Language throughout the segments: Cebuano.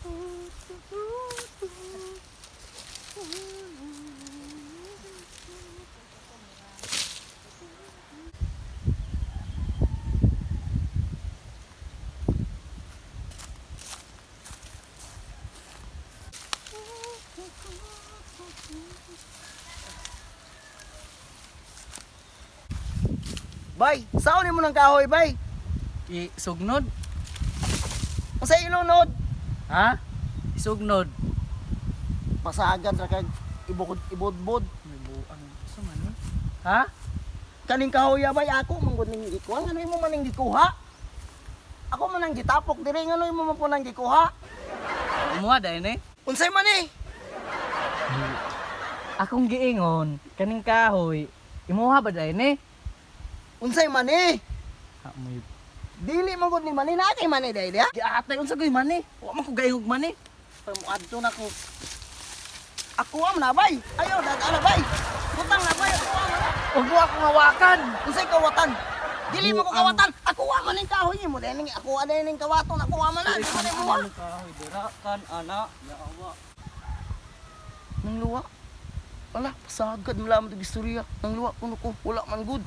Bay, saan mo ng kahoy, bay? Isugnod? Unsa ilunod? Ha? Isugnod. Pasagan ra kag ibukod ibudbod. May buang. Sa man ni? Ha? Kaning kahoy bay ako man gud ning gikuha, ngano imo man ning gikuha? Ako man ang gitapok diri, ngano imo man po nang gikuha? Umuha dahil eh. Unsay man eh? Akong giingon, kaning kahoy, imuha ba dahil eh? Unsay man eh? Ha, may Dili man gud ni mani na kay mani dai dia. Giatay unsa koy mani? Wa man ko gaingog mani. Pamuadto na ko. Ako am na bay. Ayo dada na bay. Butang na bay ako am na. Ug mo akong hawakan. Unsay kawatan? Dili mo ko Buang. kawatan. Ako wa man ning kahoy mo dai ning ako wa ning kawaton ako wa man na. Di man mo. Kahoy dira kan ana yawa. Nang luwa. Wala, pasagad mo lamang ito istorya. Nang luwa, kuno ko, wala man good.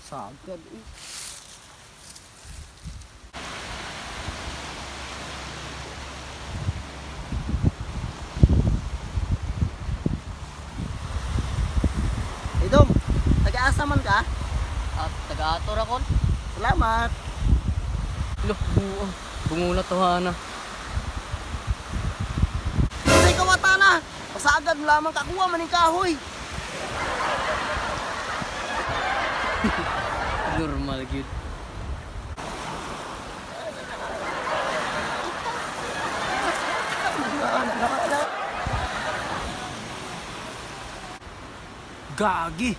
Sagad eh. Hey Dong, taga-asa man ka? At taga-ato ra kon. Salamat. Loh, buang. Bungula to hana. Unsay kawata na? Pasagad mo lamang kakuha man ning kahoy. Normal gyud. Gagi.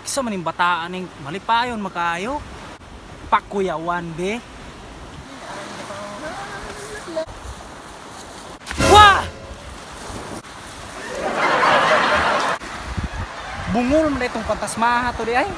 Kisa man yung bataan ning malipayon makaayo. Pakuyawan be. Wah! Bungol man na itong pantasmaha to di ay.